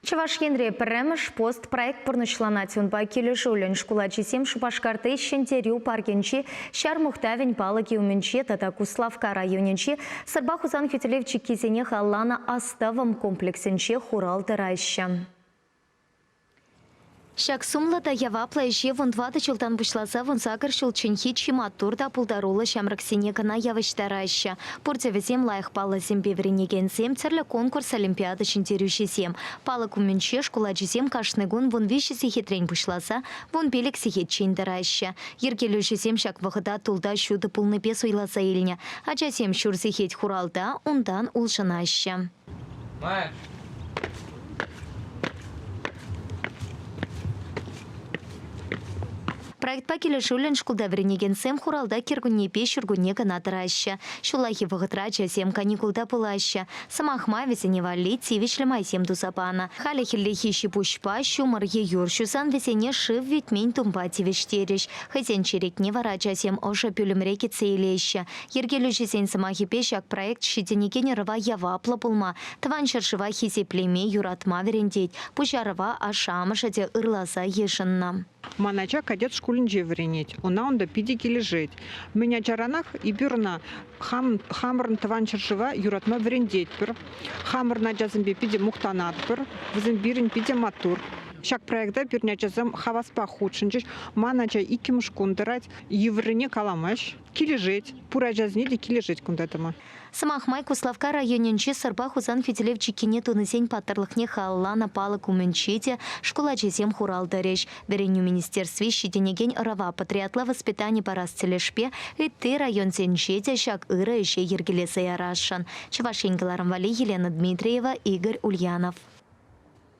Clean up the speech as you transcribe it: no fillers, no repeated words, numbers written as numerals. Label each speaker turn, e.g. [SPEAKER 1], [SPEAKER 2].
[SPEAKER 1] Чӑваш Енре пӗрремӗш пост проект пурнӑҫланать. Унпа килӗшӳллӗн шкул ачисем Шупашкарти Ҫӗнтерӳ паркӗнчи Ҫар мухтавӗн палӑкӗ умӗнче тата Куславкка районӗнчи Сӑрпа Хусан хӳтӗлев чиккисене халалланӑ Астӑвӑм комплексӗнче хурал тӑраҫҫӗ. Ҫак сумлӑ та яваплӑ ӗҫе вунтӑватӑ ҫултан пуҫласа вунсакӑр ҫулчченхи чи маттур та пултаруллӑ ҫамрӑксене кӑна явӑҫтараҫҫӗ. Пурте вӗсем лайӑх паллӑсемпе вӗренекенсем, тӗрлӗ конкурс-олимпиада ҫӗнтерӳҫисем. Палӑк умӗнче шкул ачисем кашни кун вунвиҫӗ сехетрен пуҫласа вунпилӗк сехетчен тӑраҫҫӗ. Йӗркелӳҫӗсем ҫак вӑхӑта тулта ҫутӑ пулнипе суйласа илнӗ. Ачасем ҫур сехет хуралта, унтан улшӑнаҫҫӗ.
[SPEAKER 2] Марш!
[SPEAKER 1] Проектпа килӗшӳллӗн шкулта вӗренекенсем хуралта кӗркуннепе ҫуркунне кӑна тӑраҫҫӗ. Ҫуллахи вӑхӑтра ачасем каникулта пулаҫҫӗ. Сӑмах май, вӗсене валли тивӗҫлӗ майсем туса панӑ. Халӗ хӗллехи ҫи-пуҫпа ҫумӑр е юр ҫусан вӗсене шыв витмен тумпа тивӗҫтерӗҫ. Хӑйсен черетне вара ачасем ӑшӑ пӳлӗмре кӗтсе илеҫҫӗ. Йӗркелӳҫӗсен сӑмахӗпе ҫак проект ҫитӗнекен ӑрӑва яваплӑ пулма, Тӑван ҫӗршыва хисеплеме, юратма вӗрентет. Пуҫарӑва ашшӗ-амӑшӗ те ырласа йышӑннӑ.
[SPEAKER 3] Ман ача кадет шкулӗнче вӗренет. Ӑна унта питӗ килӗшет. Мӗн ачаранах эпир ӑна хамӑрӑн тӑван ҫӗршыва юратма вӗрентетпӗр. Хамӑрӑн ачасемпе питӗ мухтанатпӑр. Вӗсем пирӗн питӗ маттур. Ҫак проекта пирӗн ачасем хаваспах хутшӑнчӗҫ. Ман ача иккӗмӗш кун тӑрать. Йывӑррине каламасть. Килӗшет. Пур ачасене те килӗшет кунта тӑма.
[SPEAKER 1] Сӑмах май, Куславкка районӗнчи Сӑрпа Хусан хӳтӗлев чиккине тунисен паттӑрлӑхне халалланӑ палӑк умӗнче те шкул ачисем хурал тӑрӗҫ. Вӗренӳ министерстви ҫитӗнекен ӑрӑва патриотла воспитани парас тӗлӗшпе ытти районсенче те ҫак ырӑ ӗҫе йӗркелесе ярасшӑн. Чӑваш Ен кӑларӑм валли Елена Дмитриева, Игорь Ульянов.